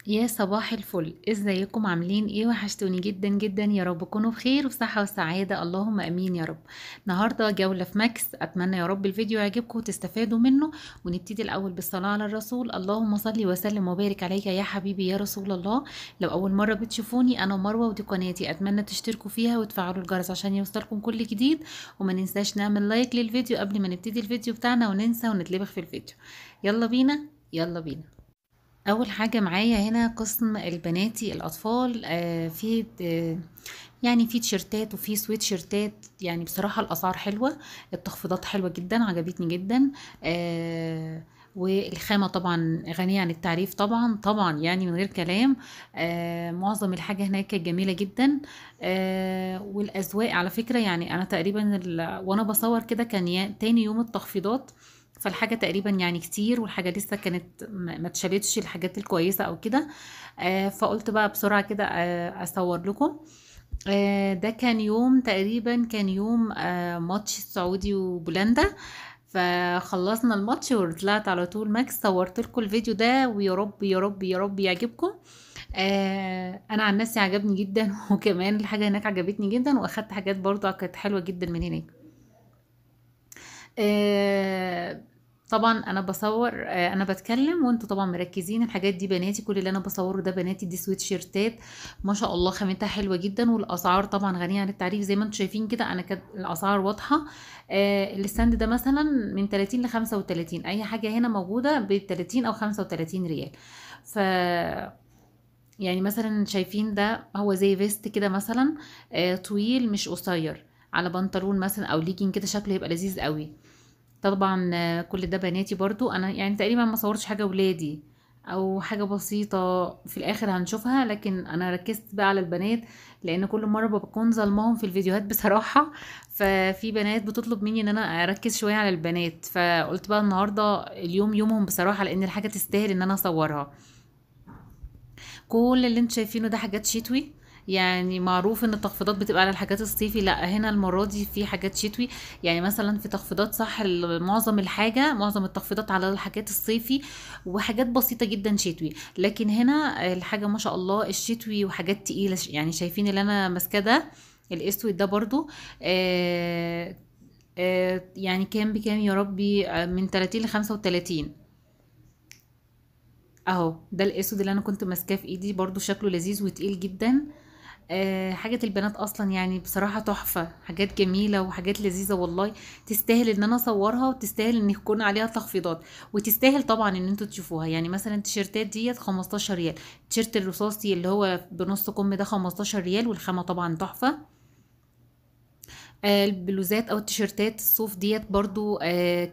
يا صباح الفل، ازيكم؟ عاملين ايه؟ وحشتوني جدا جدا، يا رب تكونوا بخير وصحة وسعادة، اللهم امين يا رب. النهارده جولة في ماكس، اتمنى يا رب الفيديو يعجبكم وتستفادوا منه. ونبتدي الاول بالصلاة على الرسول، اللهم صل وسلم وبارك عليك يا حبيبي يا رسول الله. لو اول مرة بتشوفوني، انا مروة ودي قناتي، اتمنى تشتركوا فيها وتفعلوا الجرس عشان يوصلكم كل جديد، وما ننساش نعمل لايك للفيديو قبل ما نبتدي الفيديو بتاعنا وننسى ونتلبخ في الفيديو. يلا بينا يلا بينا. اول حاجة معايا هنا قسم البناتي الاطفال، في يعني في تيشرتات وفي سويت شيرتات، يعني بصراحة الاسعار حلوة، التخفيضات حلوة جدا، عجبتني جدا. والخامه طبعا غنية عن التعريف، طبعا طبعا يعني من غير كلام. معظم الحاجة هناك كانت جميلة جدا. والاذواق على فكرة، يعني انا تقريبا وانا بصور كده كان تاني يوم التخفيضات، فالحاجة تقريبا يعني كتير، والحاجة لسه كانت ما اتشالتش الحاجات الكويسة او كده. فقلت بقى بسرعة كده اصور لكم. ده كان يوم تقريبا، كان يوم ماتش السعودي وبولندا، فخلصنا الماتش وطلعت على طول ماكس، صورت لكم الفيديو ده، ويا رب يا رب يا رب يعجبكم. انا عن نفسي عجبني جدا، وكمان الحاجة هناك عجبتني جدا، واخدت حاجات برضو كانت حلوة جدا من هناك. طبعا انا بصور، انا بتكلم وانتوا طبعا مركزين. الحاجات دي بناتي، كل اللي انا بصورة ده بناتي. دي سويت شيرتات ما شاء الله خامتها حلوة جدا، والاسعار طبعا غنية عن التعريف زي ما انتوا شايفين كده. انا كانت الاسعار واضحة. ال stand ده مثلا من 30 ل 35، اي حاجة هنا موجودة ب 30 او 35 ريال. ف يعني مثلا شايفين ده هو زي vest كده مثلا، طويل مش قصير، على بنطلون مثلا او ليجن كده، شكله يبقى لذيذ قوي. طبعا كل ده بناتي برضو، انا يعني تقريبا ما صورتش حاجة ولادي او حاجة بسيطة في الاخر هنشوفها، لكن انا ركزت بقى على البنات لان كل مرة بكون ظلماهم في الفيديوهات بصراحة. ففي بنات بتطلب مني ان انا اركز شوية على البنات، فقلت بقى النهارده اليوم يومهم بصراحة، لان الحاجة تستاهل ان انا اصورها. كل اللي انتوا شايفينه ده حاجات شتوي، يعني معروف ان التخفيضات بتبقى على الحاجات الصيفي، لا هنا المرة دي في حاجات شتوي. يعني مثلا في تخفيضات صح، معظم الحاجة، معظم التخفيضات على الحاجات الصيفي وحاجات بسيطة جدا شتوي، لكن هنا الحاجة ما شاء الله الشتوي وحاجات تقيلة. يعني شايفين اللي انا ماسكاه ده الاسود ده برضو، يعني كام بكام يا ربي؟ من 30 ل 35 اهو. ده الاسود اللي انا كنت ماسكاه في ايدي برضو، شكله لذيذ وتقيل جدا. حاجة البنات اصلا يعني بصراحة تحفة، حاجات جميلة وحاجات لذيذة والله، تستاهل ان انا اصورها، وتستاهل ان يكون عليها تخفيضات، وتستاهل طبعا ان انتوا تشوفوها. يعني مثلا التيشيرتات ديت 15 ريال، التيشيرت الرصاصي اللي هو بنص كم ده 15 ريال، والخامة طبعا تحفة. البلوزات او التيشيرتات الصوف ديت برضو،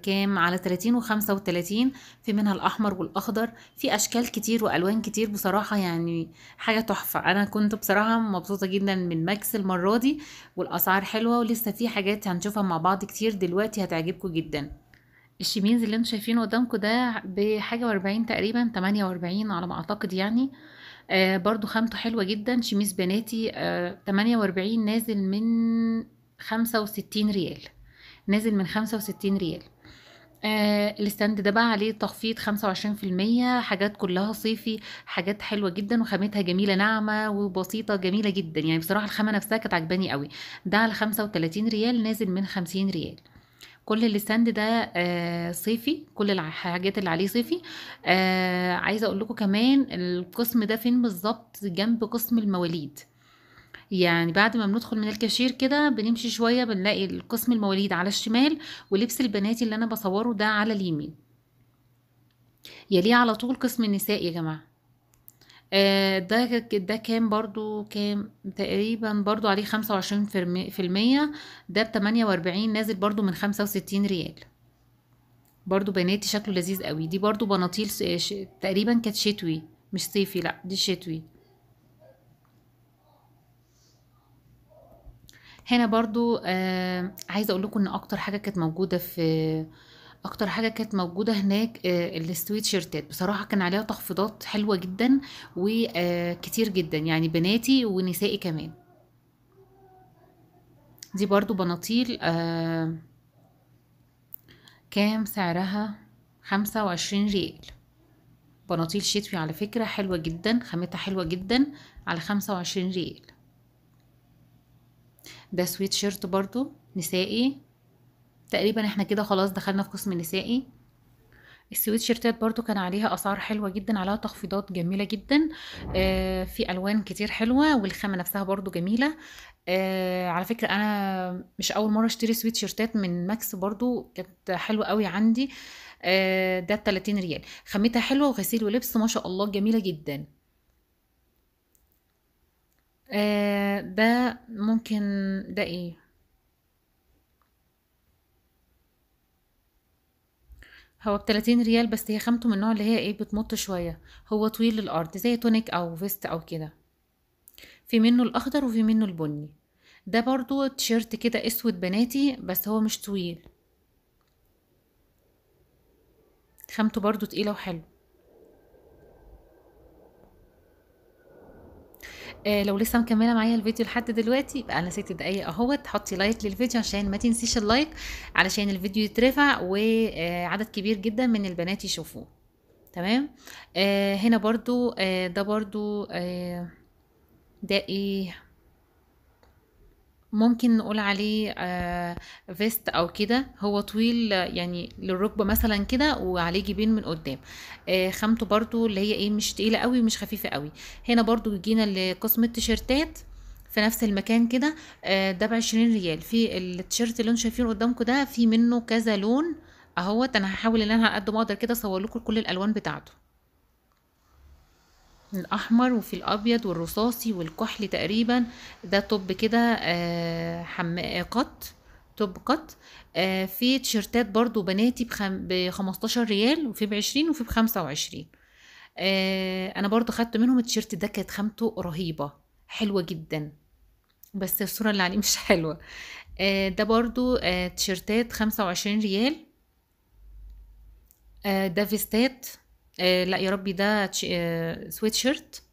كام؟ على 30 و35، في منها الاحمر والاخضر، في اشكال كتير والوان كتير بصراحة، يعني حاجة تحفة. انا كنت بصراحة مبسوطة جدا من ماكس المرة دي، والاسعار حلوة، ولسه في حاجات هنشوفها مع بعض كتير دلوقتي هتعجبكم جدا. الشميز اللي انتوا شايفينه قدامكم ده بحاجة واربعين تقريبا، 48 على ما اعتقد يعني. برضو خامته حلوة جدا، شميز بناتي، 48 نازل من 65 ريال، نازل من 65 ريال. ال stand ده بقى عليه تخفيض خمسة وعشرين في المية، حاجات كلها صيفي، حاجات حلوة جدا وخامتها جميلة، ناعمة وبسيطة جميلة جدا، يعني بصراحة الخامة نفسها كانت عجباني قوي. ده على 35 ريال نازل من 50 ريال. كل ال stand ده، صيفي، كل الحاجات اللي عليه صيفي. عايزة اقول لكم كمان القسم ده فين بالظبط؟ جنب قسم المواليد، يعني بعد ما بندخل من الكاشير كده بنمشي شوية بنلاقي القسم المواليد على الشمال، ولبس البنات اللي انا بصورة ده على اليمين، يليه على طول قسم النساء يا جماعة. ده كام برضو؟ كام تقريبا برضو عليه خمسة وعشرين في المية، ده بتمانية واربعين نازل برضو من 65 ريال. برضو بناتي شكله لذيذ قوي. دي برضو بناطيل تقريبا كانت شتوي مش صيفي، لا دي شتوي. هنا برضو، عايزه اقول لكم ان اكتر حاجة كانت موجودة في، اكتر حاجة كانت موجودة هناك، السويت شيرتات بصراحة كان عليها تخفيضات حلوة جدا وكتير جدا، يعني بناتي ونسائي كمان. دي برضو بناطيل، كام سعرها؟ 25 ريال. بناطيل شتوي على فكرة حلوة جدا، خامتها حلوة جدا، على 25 ريال. ده سويت شيرت برضو نسائي. تقريبا احنا كده خلاص دخلنا في قسم النسائي. السويت شيرتات برضو كان عليها اسعار حلوة جدا، عليها تخفيضات جميلة جدا، في الوان كتير حلوة، والخامة نفسها برضو جميلة. على فكرة انا مش اول مرة اشتري سويت شيرتات من ماكس، برضو كانت حلوة قوي عندي. ده 30 ريال، خامتها حلوة وغسيل ولبس ما شاء الله جميلة جدا. ده ممكن ده ايه، هو ب30 ريال، بس هي خامته من النوع اللي هي ايه بتمط شوية، هو طويل للأرض زي تونيك أو vest أو كده. في منه الأخضر وفي منه البني. ده برضو تيشيرت كده أسود بناتي، بس هو مش طويل، خامته برضو تقيلة وحلو. لو لسه مكملة معايا الفيديو لحد دلوقتي يبقى انا 6 دقايق اهوت، حطي like للفيديو عشان ما تنسيش ال like، علشان الفيديو يترفع وعدد كبير جدا من البنات يشوفوه. تمام. هنا برضو، ده برضو، ده ايه ممكن نقول عليه، vest او كده، هو طويل يعني للركبه مثلا كده، وعليه جيبين من قدام. خامته برضو اللي هي ايه مش تقيلة قوي ومش خفيفة قوي. هنا برضو جينا لقسم التيشيرتات في نفس المكان كده. ده ب20 ريال. في التيشيرت اللي انتم شايفينه قدامكم ده في منه كذا لون اهوت. انا هحاول ان انا على قد ما اقدر كده اصور لكم كل الالوان بتاعته، الاحمر وفي الابيض والرصاصي والكحلي تقريبا. ده top كده، قط top قط. في تيشيرتات برضو بناتي ب15 ريال، وفي ب20 وفي ب25. انا برضو خدت منهم التيشيرت ده، كانت خامته رهيبة حلوة جدا، بس الصورة اللي عليه مش حلوة. ده برضو، تيشيرتات 25 ريال. ده فيستات، لا يا ربي ده سويت شيرت.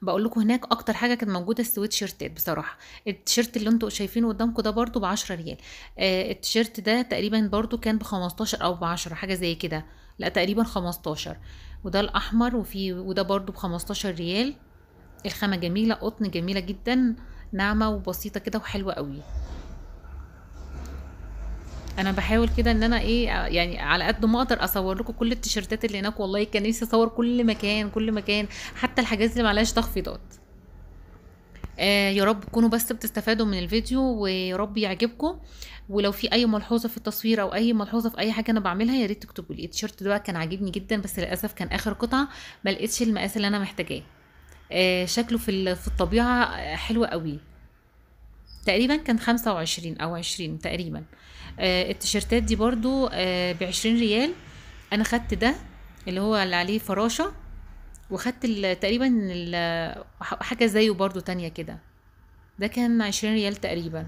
بقول لكم هناك اكتر حاجة كانت موجودة السويت شيرتات بصراحة. التيشيرت اللي انتوا شايفينه قدامكم ده برضو ب10 ريال. التيشيرت ده تقريبا برضو كان ب15 او ب10 حاجة زي كده، لا تقريبا 15. وده الاحمر، وده برضو ب15 ريال. الخامة جميلة، قطن جميلة جدا، ناعمة وبسيطة كده وحلوه قوي. انا بحاول كده ان انا ايه يعني على قد ما اقدر اصور لكم كل التيشيرتات اللي هناك، والله كان نفسي اصور كل مكان، كل مكان، حتى الحاجات اللي معلهاش تخفيضات. يا رب تكونوا بس بتستفادوا من الفيديو، ويا رب يعجبكم. ولو في اي ملحوظة في التصوير او اي ملحوظة في اي حاجة انا بعملها يا ريت تكتبوا لي. التيشيرت ده كان عاجبني جدا، بس للاسف كان اخر قطعه، ما لقيتش المقاس اللي انا محتاجاه. شكله في الطبيعة حلو قوي. تقريبا كان 25 او 20 تقريبا. التيشيرتات دي برضو ب20 ريال. انا خدت ده اللي هو اللي عليه فراشة، وخدت تقريبا حاجة زيه برضو تانية كده، ده كان 20 ريال تقريبا.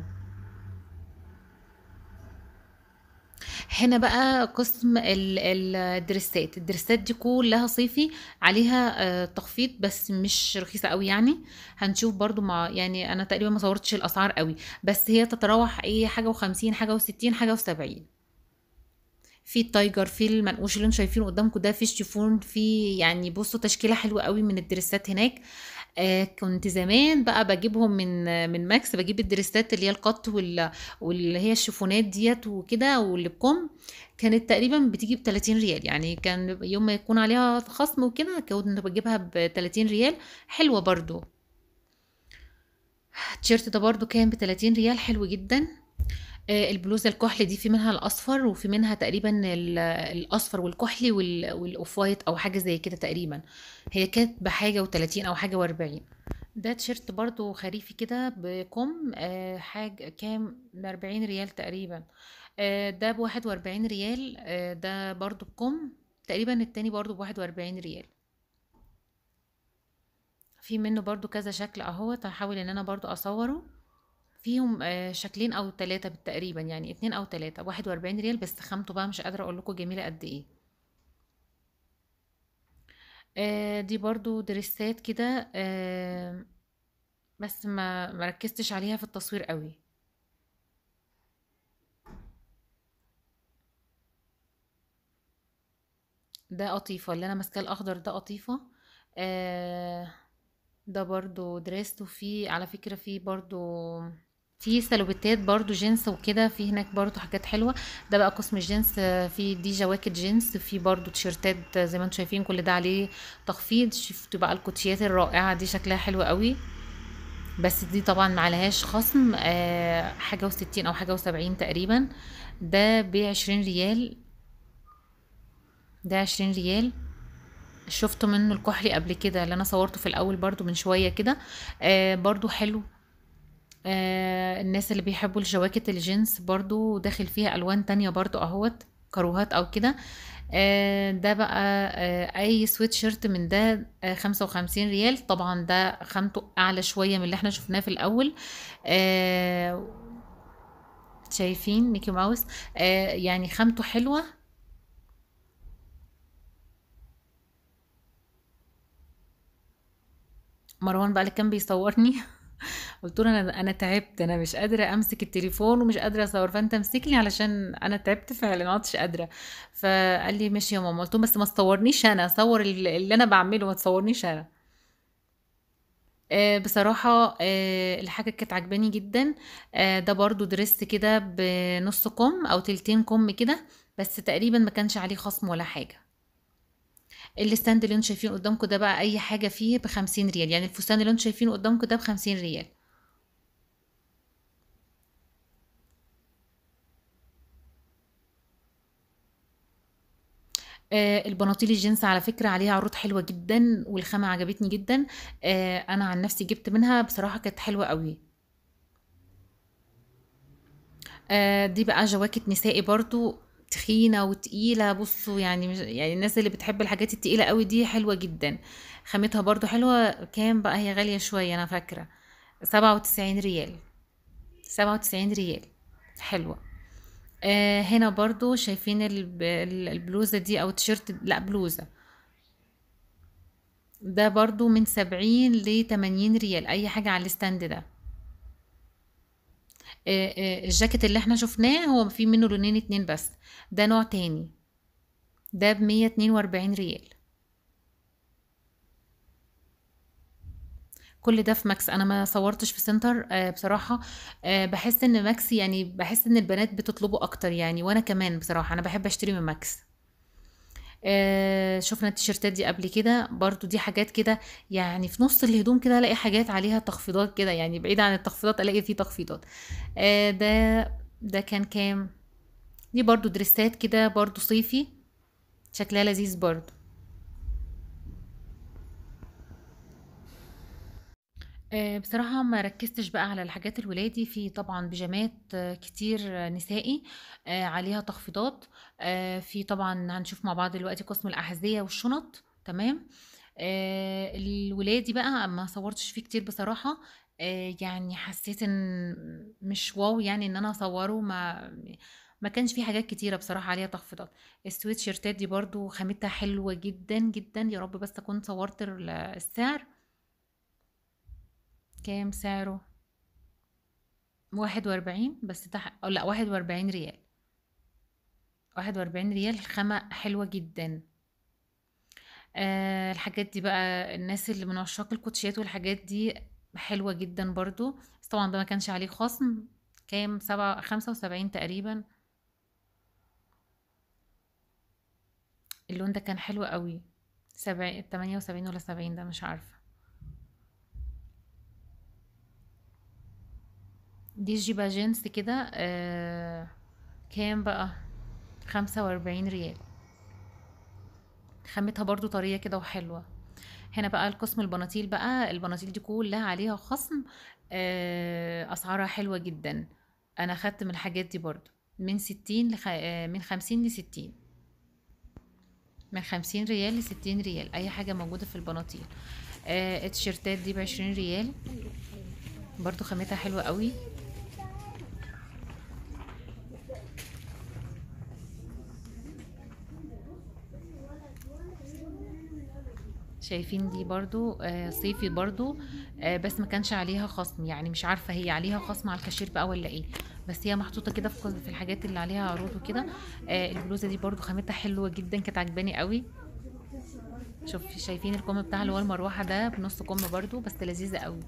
هنا بقى قسم الدريسات. الدريسات دي كلها صيفي، عليها تخفيض بس مش رخيصة قوي يعني. هنشوف برضو مع يعني انا تقريبا ما صورتش الاسعار قوي، بس هي تتراوح ايه حاجة وخمسين، حاجة وستين، حاجة وسبعين. في ال tiger، في المنقوش اللي انتم شايفينه قدامكم ده، في الشيفون، في يعني بصوا تشكيلة حلوة قوي من الدريسات هناك. كنت زمان بقى بجيبهم من ماكس، بجيب الدريسات اللي هي القط واللي هي الشيفونات ديت وكده، واللي بكم كانت تقريبا بتيجي ب30 ريال، يعني كان يوم ما يكون عليها خصم وكده كنت بجيبها ب30 ريال. حلوة برضو. التيشيرت ده برضو كان ب30 ريال، حلو جدا. البلوزة الكحلي دي في منها الأصفر، وفي منها تقريبا الأصفر والكحلي وال off white أو حاجة زي كده تقريبا. هي كانت بحاجة وتلاتين أو حاجة وأربعين. ده تيشيرت برضو خريفي كده بكم، حاجة كام، ب40 ريال تقريبا. ده ب41 ريال. ده برضو بكم تقريبا، التاني برضو ب41 ريال. في منه برضو كذا شكل اهوت، هحاول ان انا برضو اصوره. فيهم شكلين او 3 بالتقريبا، يعني 2 او 3. 41 ريال، بس خامته بقى مش قادرة اقول لكم جميلة قد ايه. دي برضو دريسات كده، بس ما ركزتش عليها في التصوير قوي. ده قطيفة، اللي انا ماسكاه الاخضر ده قطيفة. ده برضو dress. وفي على فكرة في برضو في سلوبيتات برضو جينز وكده، في هناك برضو حاجات حلوة. ده بقى قسم الجينز، في دي جواكت جينز، في برضو تيشيرتات زي ما انتم شايفين، كل ده عليه تخفيض. شفتوا بقى الكوتشيات الرائعة دي، شكلها حلو قوي، بس دي طبعا ما عليهاش خصم، حاجة وستين او حاجة وسبعين تقريبا. ده ب20 ريال، ده 20 ريال. شفتوا منه الكحلي قبل كده اللي انا صورته في الاول برضو من شوية كده، برضو حلو. الناس اللي بيحبوا الجواكت الجينز برضو داخل فيها الوان تانية برضو اهوت، كاروهات او كده. ده بقى، اي سويت شيرت من ده، 55 ريال. طبعا ده خامته اعلى شوية من اللي احنا شفناه في الاول. شايفين ميكي ماوس، يعني خامته حلوة. مروان بقى اللي كان بيصورني قلت له انا تعبت، انا مش قادرة امسك التليفون ومش قادرة اصور، فانت امسكني علشان انا تعبت فعلا، ما عدتش قادرة. فقال لي ماشي يا ماما. قلت له بس ما تصورنيش انا، صور اللي انا بعمله، ما تصورنيش انا. بصراحة، الحاجة كانت عجباني جدا. ده برضو دريس كده بنص كم او تلتين كم كده، بس تقريبا ما كانش عليه خصم ولا حاجة. ال stand اللي انتوا شايفينه قدامكم ده بقى اي حاجة فيه ب50 ريال، يعني الفستان اللي انتوا شايفينه قدامكم ده ب50 ريال. البناطيل الجينز على فكرة عليها عروض حلوة جدا، والخامة عجبتني جدا. انا عن نفسي جبت منها بصراحة، كانت حلوة قوي. دي بقى جواكت نسائي برضو، تخينة وتقيلة. بصوا يعني مش يعني الناس اللي بتحب الحاجات التقيلة قوي دي حلوة جدا، خامتها برضو حلوة. كام بقى؟ هي غالية شوية انا فاكرة، 97 ريال، 97 ريال، حلوة. هنا برضو شايفين البلوزة دي او التيشيرت، لا بلوزة، ده برضو من 70 ل80 ريال، اي حاجة على ال stand ده. الجاكيت اللي احنا شفناه هو في منه لونين 2 بس، ده نوع تاني، ده ب142 ريال. كل ده في ماكس، انا ما صورتش في سنتر. بصراحة، بحس ان ماكس يعني بحس ان البنات بتطلبه اكتر يعني، وانا كمان بصراحة انا بحب اشتري من ماكس. شفنا التيشيرتات دي قبل كده برضو، دي حاجات كده يعني في نص الهدوم كده الاقي حاجات عليها تخفيضات كده، يعني بعيد عن التخفيضات الاقي فيه تخفيضات. ده كان كام؟ دي برضو دريسات كده برضو صيفي، شكلها لذيذ برضو. بصراحة ما ركزتش بقى على الحاجات الولادي. في طبعا بيجامات، كتير، نسائي، عليها تخفيضات. في طبعا هنشوف مع بعض دلوقتي قسم الأحذية والشنط، تمام. الولادي بقى ما صورتش فيه كتير بصراحة، يعني حسيت ان مش wow يعني ان انا اصوره، ما كانش فيه حاجات كتيرة بصراحة عليها تخفيضات. السويت شيرتات دي برضو خامتها حلوة جدا جدا، يا رب بس اكون صورت السعر. كام سعره؟ 41 بس، أو لا، 41 ريال، 41 ريال. الخامة حلوة جدا. الحاجات دي بقى الناس اللي من عشاق الكوتشيات والحاجات دي حلوة جدا برضو، بس طبعا ده ما كانش عليه خصم. كام؟ 75 تقريبا. اللون ده كان حلو قوي، 78 ولا 70، ده مش عارفة. دي جيبا جينز كده، كام بقى؟ 45 ريال. خامتها برضو طرية كده وحلوة. هنا بقى القسم البناطيل بقى، البناطيل دي كلها عليها خصم، اسعارها حلوة جدا. انا خدت من الحاجات دي برضو من ستين لخ-، من خمسين لستين، من 50 ريال لستين ريال، اي حاجة موجودة في البناطيل. التيشيرتات دي ب20 ريال برضو، خامتها حلوة قوي. شايفين دي برضو، صيفي برضو، بس ما كانش عليها خصم، يعني مش عارفة هي عليها خصم على الكاشير بقى ولا ايه، بس هي محطوطة كده في الحاجات اللي عليها عروض وكده. البلوزة دي برضو خامتها حلوة جدا، كانت عجباني قوي. شوف شايفين الكم بتاعها اللي هو المروحة ده بنص كم برضو، بس لذيذة قوي.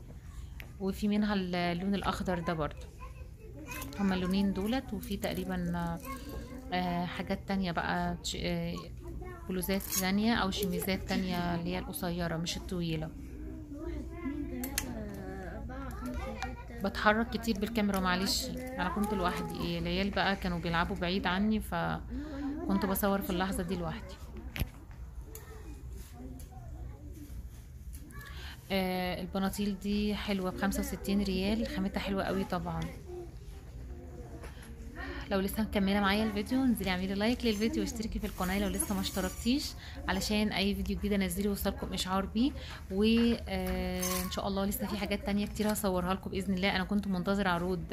وفي منها اللون الاخضر ده برضو، هما اللونين دولت. وفي تقريبا حاجات تانية بقى، بلوزات تانية او شميزات تانية اللي هي القصيرة مش الطويلة. بتحرك كتير بالكاميرا معلش، انا كنت لوحدي، العيال بقى كانوا بيلعبوا بعيد عني، فكنت بصور في اللحظة دي لوحدي. البناطيل دي حلوة ب65 ريال، خامتها حلوة قوي طبعا. لو لسه مكملة معايا الفيديو انزلي اعملي like للفيديو واشتركي في القناة لو لسه ما اشتركتيش، علشان اي فيديو جديد انزله يوصلكم اشعار بيه. وان شاء الله لسه في حاجات تانية كتير هصورها لكم باذن الله. انا كنت منتظره عروض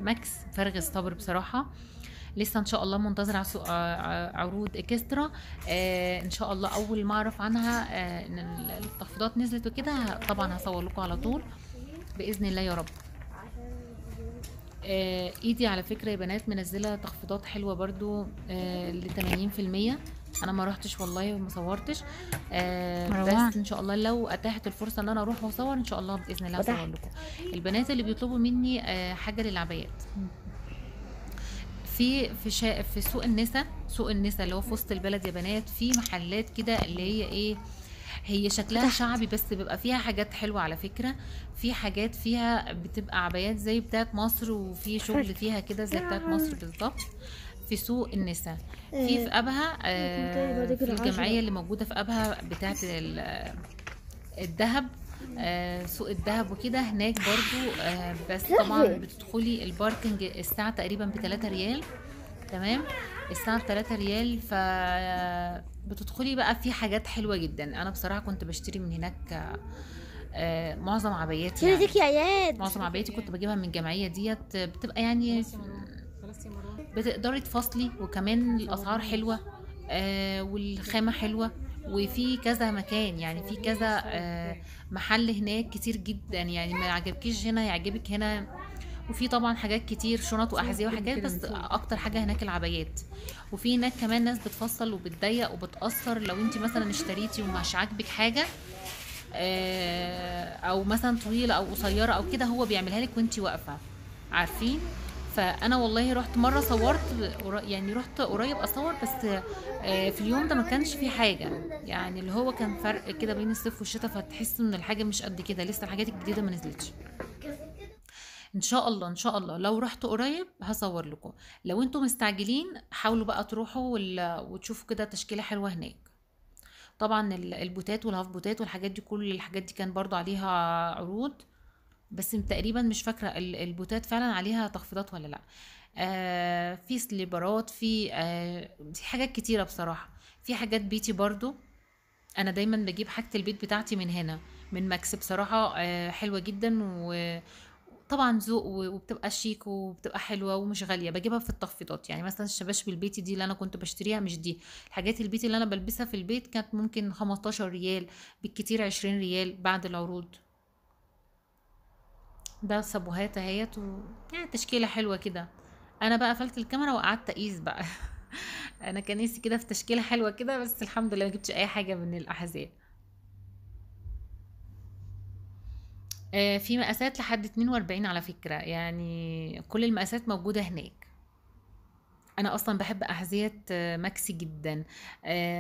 ماكس فارغ الصبر بصراحة، لسه ان شاء الله منتظره عروض اكسترا. ان شاء الله اول ما اعرف عنها ان التخفيضات نزلت وكده طبعا هصور لكم على طول باذن الله يا رب. ايدي على فكرة يا بنات منزله تخفيضات حلوة برضو ل 80%. انا ما روحتش والله وما صورتش، بس ان شاء الله لو اتاحت الفرصة ان انا اروح واصور ان شاء الله باذن الله هصور لكم. البنات اللي بيطلبوا مني حاجة للعبايات في في في سوق النسا، سوق النسا اللي هو في وسط البلد يا بنات، في محلات كده اللي هي ايه، هي شكلها شعبي بس بيبقى فيها حاجات حلوة على فكرة. في حاجات فيها بتبقى عبايات زي بتاعت مصر، وفي شغل فيها كده زي بتاعت مصر بالظبط في سوق النسا. في ابها في الجمعية اللي موجودة في ابها بتاعت الذهب، سوق الذهب وكده هناك برضو. بس طبعا بتدخلي ال parking الساعة تقريبا ب3 ريال، تمام، الساعة 3 ريال. فبتدخلي بقى في حاجات حلوة جدا. انا بصراحة كنت بشتري من هناك معظم عباياتي، يعني معظم عباياتي كنت بجيبها من الجمعية ديت، بتبقى يعني بتقدري تفصلي، وكمان الاسعار حلوة والخامة حلوة. وفي كذا مكان، يعني في كذا محل هناك كتير جدا، يعني ما عجبكيش هنا يعجبك هنا. وفي طبعا حاجات كتير، شنط واحذيه وحاجات، بس اكتر حاجة هناك العبايات. وفي هناك كمان ناس بتفصل وبتضيق وبتقصر، لو انت مثلا اشتريتي ومش عاجبك حاجة او مثلا طويلة او قصيرة او كده، هو بيعملها لك وانت واقفة، عارفين. فانا والله رحت مرة صورت، يعني رحت قريب اصور، بس في اليوم ده ما كانش في حاجة، يعني اللي هو كان فرق كده بين الصيف والشتاء، فتحس ان الحاجة مش قد كده، لسه الحاجات الجديدة ما نزلتش. ان شاء الله ان شاء الله لو رحت قريب هصور لكم. لو انتم مستعجلين حاولوا بقى تروحوا وتشوفوا كده تشكيله حلوة هناك. طبعا البوتات والهاف بوتات والحاجات دي، كل الحاجات دي كان برضو عليها عروض، بس تقريبا مش فاكره البوتات فعلا عليها تخفيضات ولا لا. في سليبرات، في حاجات كتيرة بصراحة، في حاجات بيتي برضو. انا دايما بجيب حاجة البيت بتاعتي من هنا من ماكس بصراحة، حلوة جدا، وطبعا ذوق، وبتبقى شيك وبتبقى حلوة ومش غالية، بجيبها في التخفيضات. يعني مثلا الشباشب البيتي دي اللي انا كنت بشتريها، مش دي، الحاجات البيتي اللي انا بلبسها في البيت كانت ممكن 15 ريال بالكتير، 20 ريال بعد العروض. ده صابوهات اهيت يعني تشكيله حلوة كده. انا بقى قفلت الكاميرا وقعدت اقيس بقى انا كان نفسي كده في تشكيله حلوة كده، بس الحمد لله ما جبتش اي حاجة من الاحذية. في مقاسات لحد 42 على فكرة، يعني كل المقاسات موجودة هناك. انا اصلا بحب احذية ماكسي جدا،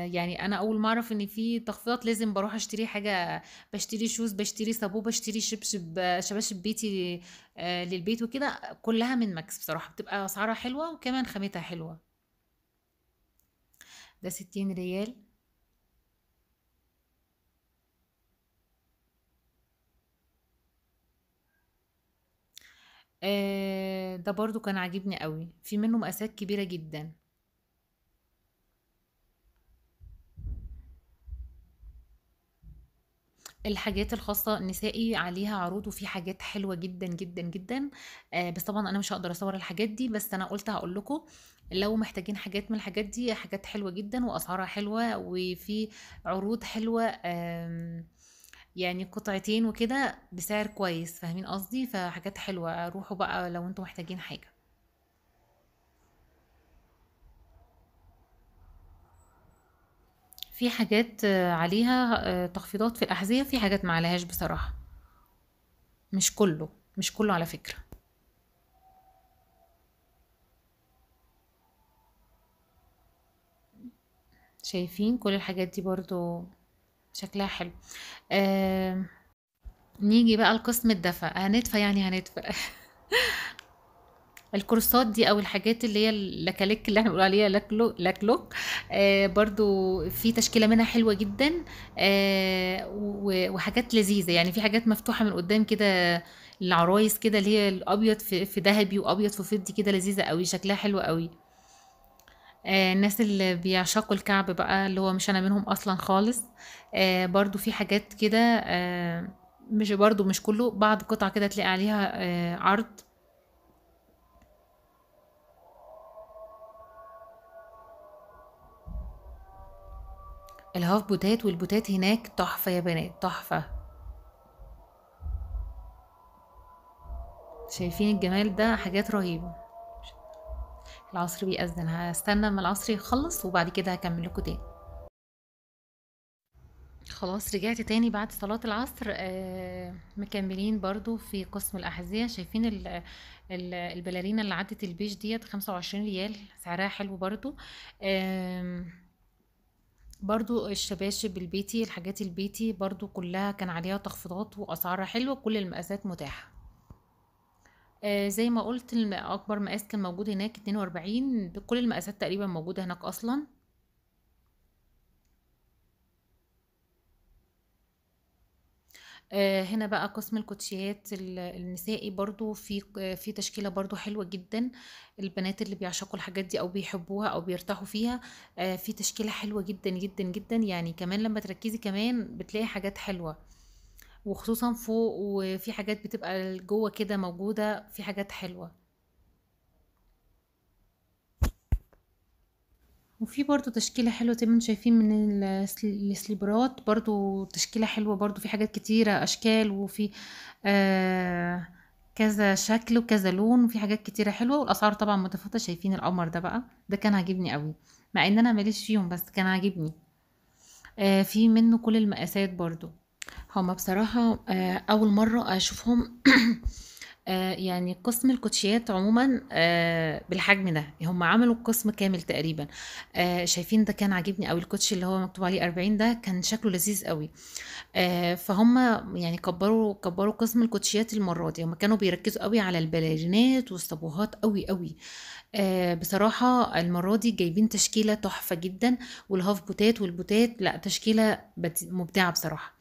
يعني انا اول ما اعرف ان في تخفيضات لازم بروح اشتري حاجة، بشتري shoes، بشتري صابون، بشتري شبشب، شباشب بيتي للبيت وكده، كلها من ماكس بصراحة، بتبقى اسعارها حلوة وكمان خامتها حلوة. ده 60 ريال. ده برضو كان عاجبني قوي، في منه مقاسات كبيرة جدا. الحاجات الخاصة النسائي عليها عروض، وفي حاجات حلوة جدا جدا جدا. بس طبعا انا مش هقدر اصور الحاجات دي، بس انا قلت هقول لكم لو محتاجين حاجات من الحاجات دي، حاجات حلوة جدا واسعارها حلوة وفي عروض حلوة، يعني قطعتين وكده بسعر كويس، فاهمين قصدي؟ فحاجات حلوة، روحوا بقى لو انتم محتاجين حاجة. في حاجات عليها تخفيضات في الأحذية، في حاجات ما عليهاش بصراحة، مش كله، مش كله على فكرة. شايفين كل الحاجات دي برضو شكلها حلو. نيجي بقى لقسم الدفا، هندفى يعني هندفى. الكورسات دي او الحاجات اللي هي اللكاليك اللي احنا بنقول عليها لكلوك، برضو في تشكيله منها حلوة جدا، وحاجات لذيذة. يعني في حاجات مفتوحة من قدام كده للعرايس كده، اللي هي الابيض في ذهبي وابيض في فضي كده، لذيذة قوي، شكلها حلو قوي. الناس اللي بيعشقوا الكعب بقى، اللي هو مش انا منهم اصلا خالص، برضو في حاجات كده، مش برضو مش كله، بعض قطع كده تلاقي عليها عرض. الهاف بوتات والبوتات هناك تحفة يا بنات، تحفة. شايفين الجمال ده؟ حاجات رهيبة. العصر بيأذن، هستنى اما العصر يخلص وبعد كده هكمل لكم تاني. خلاص رجعت تاني بعد صلاة العصر، مكملين برضو في قسم الأحذية. شايفين الباليرينا اللي عدت البيج ديت 25 ريال، سعرها حلو برضو. برضو الشباشب البيتي، الحاجات البيتي برضو كلها كان عليها تخفيضات وأسعارها حلوة، كل المقاسات متاحة. زي ما قلت أكبر مقاس كان موجود هناك 42، بكل المقاسات تقريبا موجودة هناك أصلا. هنا بقى قسم الكوتشيات النسائي برضو في تشكيلة برضو حلوة جدا، البنات اللي بيعشقوا الحاجات دي أو بيحبوها أو بيرتاحوا فيها، في تشكيلة حلوة جدا جدا جدا. يعني كمان لما تركزي كمان بتلاقي حاجات حلوة، وخصوصا فوق، وفي حاجات بتبقى جوه كده موجودة، في حاجات حلوة. وفي برضو تشكيلة حلوة زي ما انتم شايفين من السليبرات، برضو تشكيلة حلوة، برضو في حاجات كتيرة أشكال، وفي كذا شكل وكذا لون، وفي حاجات كتيرة حلوة، والأسعار طبعا متفاوتة. شايفين القمر ده بقى، ده كان عاجبني قوي مع ان انا ماليش فيهم، بس كان عاجبني. في منه كل المقاسات برضو. هما بصراحة أول مرة أشوفهم يعني قسم الكوتشيات عموما بالحجم ده، هم عملوا القسم كامل تقريبا. شايفين ده كان عاجبني قوي، الكوتشي اللي هو مكتوب عليه 40 ده كان شكله لذيذ قوي. فهم يعني كبروا قسم الكوتشيات المرة دي. هم كانوا بيركزوا قوي على الباليرينات والصابوهات قوي قوي. بصراحة المرة دي جايبين تشكيلة تحفة جدا، والهاف بوتات والبوتات، لا تشكيلة مبدعة بصراحة.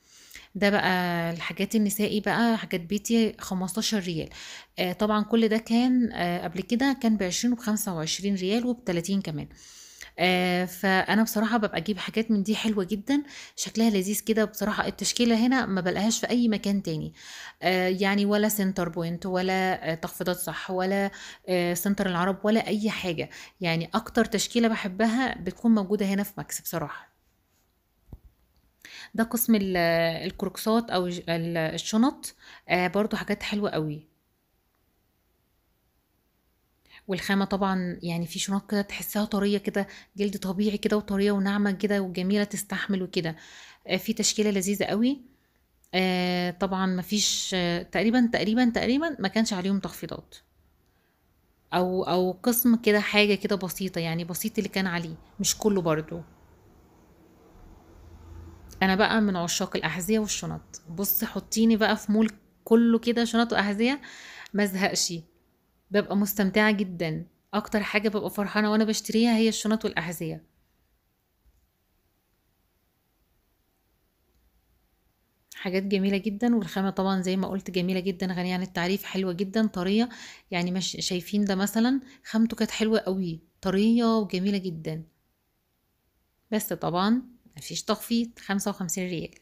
ده بقى الحاجات النسائي بقى، حاجات بيتي 15 ريال. طبعا كل ده كان قبل كده كان بعشرين وبخمسة وعشرين ريال وبتلاتين كمان. فأنا بصراحة ببقى أجيب حاجات من دي حلوة جدا، شكلها لذيذ كده بصراحة. التشكيلة هنا ما بلقاهاش في أي مكان تاني، يعني ولا سنتر بوينت ولا تخفيضات صح ولا سنتر العرب ولا أي حاجة. يعني أكتر تشكيلة بحبها بتكون موجودة هنا في ماكس بصراحة. ده قسم الكروكسات أو الشنط، برضو حاجات حلوة قوي. والخامة طبعا يعني في شنط كده تحسها طرية كده، جلد طبيعي كده وطرية وناعمة كده وجميلة تستحمل وكده. في تشكيلة لذيذة قوي. طبعا مفيش، تقريبا، تقريبا، تقريبا ما كانش عليهم تخفيضات أو قسم كده حاجة كده بسيطة، يعني بسيط اللي كان عليه، مش كله برضو. أنا بقى من عشاق الأحذية والشنط. بص حطيني بقى في مول كله كده شنط وأحذية، ما ازهقش، ببقى مستمتعة جدا. أكتر حاجة ببقى فرحانة وأنا بشتريها هي الشنط والأحذية. حاجات جميلة جدا، والخامة طبعا زي ما قلت جميلة جدا، غنية عن التعريف، حلوة جدا، طرية. يعني مش شايفين ده مثلا خامته كانت حلوة قوي، طرية وجميلة جدا. بس طبعا مفيش تخفيض، 55 ريال،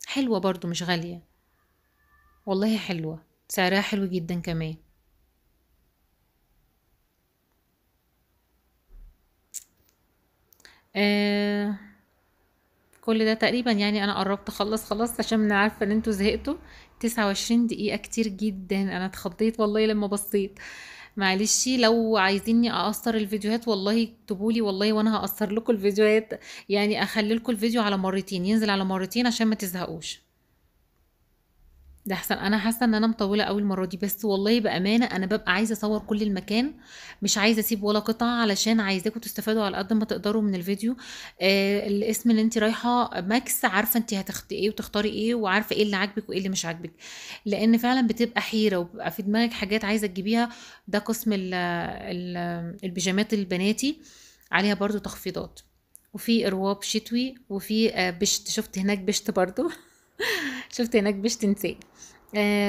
حلوة برضو مش غالية والله، حلوة، سعرها حلو جدا كمان. كل ده تقريبا يعني انا قربت اخلص خلاص، عشان انا عارفه ان انتوا زهقتوا. 29 دقيقة كتير جدا، انا اتخضيت والله لما بصيت. معلش لو عايزيني اقصر الفيديوهات والله اكتبولي والله، وانا هقصر لكم الفيديوهات، يعني اخلي لكم الفيديو على مرتين، ينزل على مرتين عشان ما تزهقوش. ده احسن. انا حاسه ان انا مطولة قوي المرة دي، بس والله بامانه انا ببقى عايزه اصور كل المكان، مش عايزه اسيب ولا قطعه، علشان عايزاكم تستفادوا على قد ما تقدروا من الفيديو. الاسم اللي انت رايحة ماكس عارفه انت هتختي ايه وتختاري ايه، وعارفه ايه اللي عاجبك وايه اللي مش عاجبك، لان فعلا بتبقى حيره وبيبقى في دماغك حاجات عايزه تجيبيها. ده قسم البيجامات البناتي عليها برضو تخفيضات، وفي ارواب شتوي، وفي بشت. شفت هناك بشت برضو شفت هناك بشت نساء.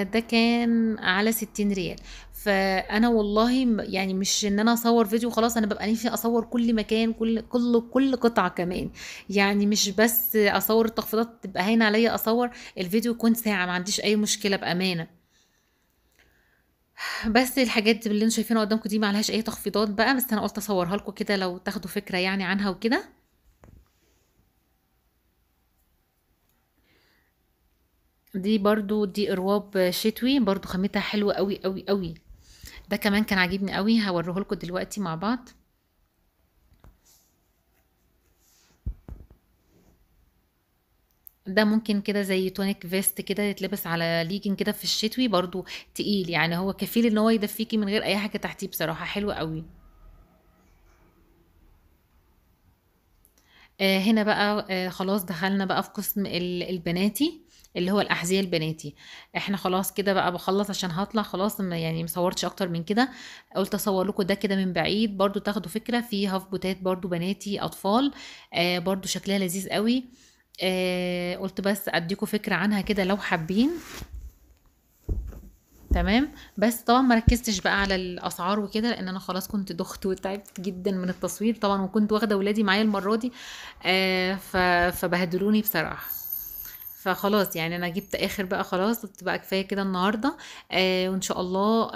ده كان على 60 ريال. فانا والله يعني مش ان انا اصور فيديو خلاص، انا ببقى نفسي اصور كل مكان، كل كل كل قطعه كمان، يعني مش بس اصور التخفيضات تبقى هاينه عليا، اصور الفيديو يكون ساعة، ما عنديش اي مشكلة بامانه. بس الحاجات اللي انتوا شايفينها قدامكم دي ما عليهاش اي تخفيضات بقى، بس انا قلت اصورها لكم كده لو تاخدوا فكرة يعني عنها وكده. دي برضو دي ارواب شتوي برضو خامتها حلوة قوي قوي قوي، ده كمان كان عاجبني قوي، هوريه لكم دلوقتي مع بعض. ده ممكن كده زي tunic vest كده يتلبس على ليجن كده في الشتوي، برضو تقيل يعني، هو كفيل ان هو يدفيكي من غير اي حاجة تحتيه، بصراحة حلو قوي. هنا بقى خلاص دخلنا بقى في قسم البناتي اللي هو الأحذية البناتي. احنا خلاص كده بقى بخلص عشان هطلع خلاص، يعني مصورتش اكتر من كده، قلت اصور لكم ده كده من بعيد برضو تاخدوا فكرة. في half بوتات برضو بناتي اطفال، برضو شكلها لذيذ قوي، قلت بس اديكم فكرة عنها كده لو حابين. تمام، بس طبعا ما ركزتش بقى على الاسعار وكده، لان انا خلاص كنت دخت وتعبت جدا من التصوير طبعا، وكنت واخده ولادي معايا المرة دي، فبهدلوني بصراحة. فخلاص يعني انا جبت اخر بقى، خلاص قلت بقى كفاية كده النهارده. وان شاء الله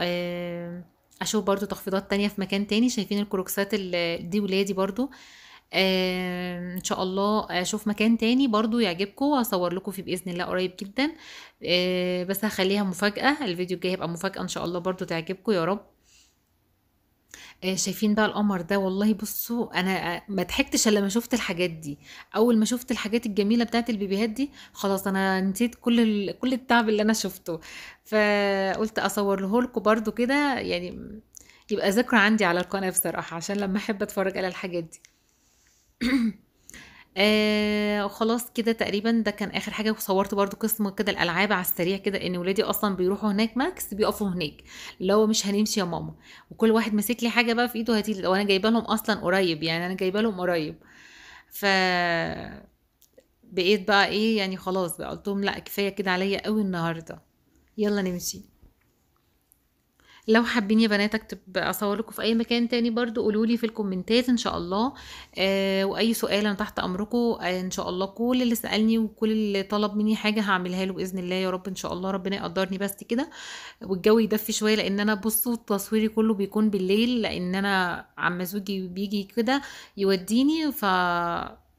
اشوف برضو تخفيضات تانية في مكان تاني. شايفين الكروكسات دي ولادي برضو، ان شاء الله اشوف مكان تاني برضو يعجبكم واصور لكم فيه باذن الله قريب جدا. بس هخليها مفاجاة، الفيديو الجاي هيبقى مفاجاة ان شاء الله برضو تعجبكم يا رب. شايفين بقى القمر ده؟ والله بصوا انا ما ضحكتش الا لما شفت الحاجات دي. اول ما شفت الحاجات الجميلة بتاعت البيبيهات دي خلاص انا نسيت كل التعب اللي انا شفته، فقلت اصور لكم برضو كده، يعني يبقى ذكرى عندي على القناة بصراحة، عشان لما احب اتفرج على الحاجات دي. خلاص كده تقريبا ده كان اخر حاجة. وصورت برضو قسم كده الالعاب على السريع كده، ان ولادي اصلا بيروحوا هناك ماكس بيقفوا هناك لو مش هنمشي يا ماما، وكل واحد ماسك لي حاجة بقى في ايده هاتي، وانا جايبه لهم اصلا قريب، يعني انا جايبه لهم قريب. ف بقيت بقى ايه يعني خلاص بقى قلت لهم لا كفاية كده عليا قوي النهارده، يلا نمشي. لو حابين يا بنات اكتب اصور لكم في اي مكان تاني برضو قولولي في الكومنتات ان شاء الله. واي سؤال انا تحت امركم. ان شاء الله كل اللي سالني وكل اللي طلب مني حاجة هعملها له باذن الله يا رب. ان شاء الله ربنا يقدرني بس كده، والجو يدفي شوية، لان انا بصوا تصويري كله بيكون بالليل، لان انا عم زوجي بيجي كده يوديني، ف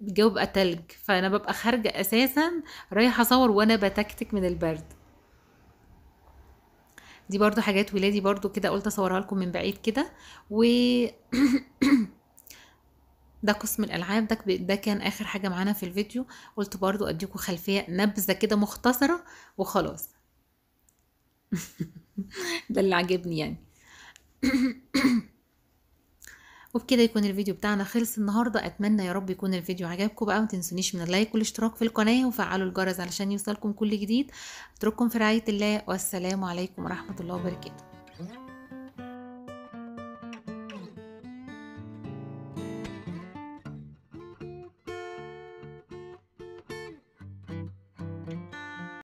الجو بقى تلج، فانا ببقى خارجه اساسا رايحة اصور وانا بتكتك من البرد. دي برضو حاجات ولادي برضو كده قلت اصورها لكم من بعيد كده. و ده قسم الالعاب، ده كان اخر حاجة معانا في الفيديو، قلت برضو اديكم خلفية نبذه كده مختصره وخلاص. ده اللي عجبني يعني. وبكده يكون الفيديو بتاعنا خلص النهارده. اتمنى يا رب يكون الفيديو عجبكم بقى، ما تنسونيش من اللايك والاشتراك في القناة وفعلوا الجرس علشان يوصلكم كل جديد. اترككم في رعاية الله، والسلام عليكم ورحمة الله وبركاته.